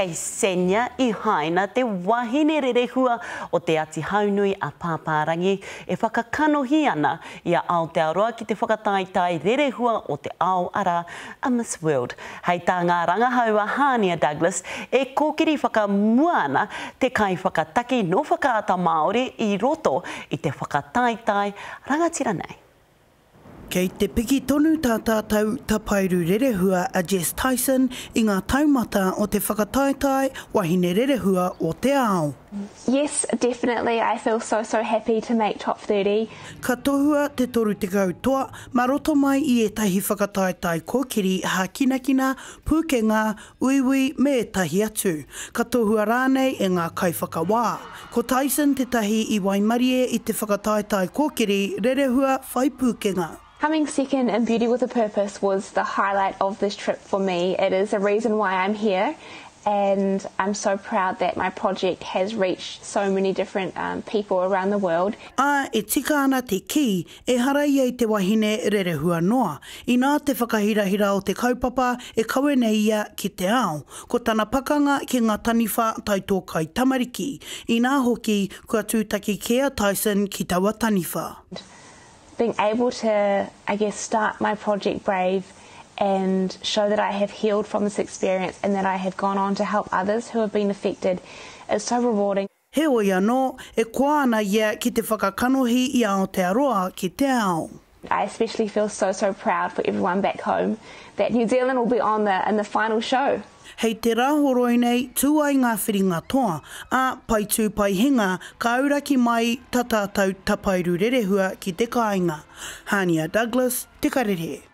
Kei Senya i haina te wahine rerehua o Te Atihaunui a Pāpārangi e whakakanohi ana i a Aotearoa ki te whakataetae rerehua o te ao arā, a Miss World. Hei tā ngā rangahau a Hānia Douglas, e kōkiri whakamua ana te kaiwhakataki nō Whakaata Māori i roto i te whakataetae rangatira nei. Kei te piki tonu tā tātou tapairu rerehua a Jess Tyson i ngā taumata o te whakataetae wahine rerehua o te ao. Yes, definitely, I feel so so happy to make top 30. Ka tohua te 30 toa mā roto mai i ētahi whakataetae kōkiri hākinakina, pūkenga, uiui me ētahi atu, ka tohua rānei e ngā kaiwhakawā. Ko Tyson tētahi i waimarie i te whakataetae kōkiri rerehua whai pūkenga. Coming second in Beauty with a Purpose was the highlight of this trip for me. It is the reason why I'm here and I'm so proud that my project has reached so many different people around the world. Ā, e tika ana te kī, Ehara ia i te wahine rerehua noa. Inā te whakahirahira o te kaupapa e kawe nei ia ki te ao. Ko tana pakanga ki ngā taniwha taitōkai tamariki. Inā hoki, kua tūtaki kē a Tyson ki taua taniwha. Being able to, I guess, start my project Brave and show that I have healed from this experience and that I have gone on to help others who have been affected is so rewarding. Heoi anō, e koa ana ia ki te whakakanohi i Aotearoa ki te ao. I especially feel so so proud for everyone back home that New Zealand will be on the in the final show. Hei te Rāhoroi nei, tū ai ngā whiringa toa, ā, pai tū pai hinga, ka auraki mai ta tātou tapairu rerehua ki te kāinga. Hania Douglas, Te Karere.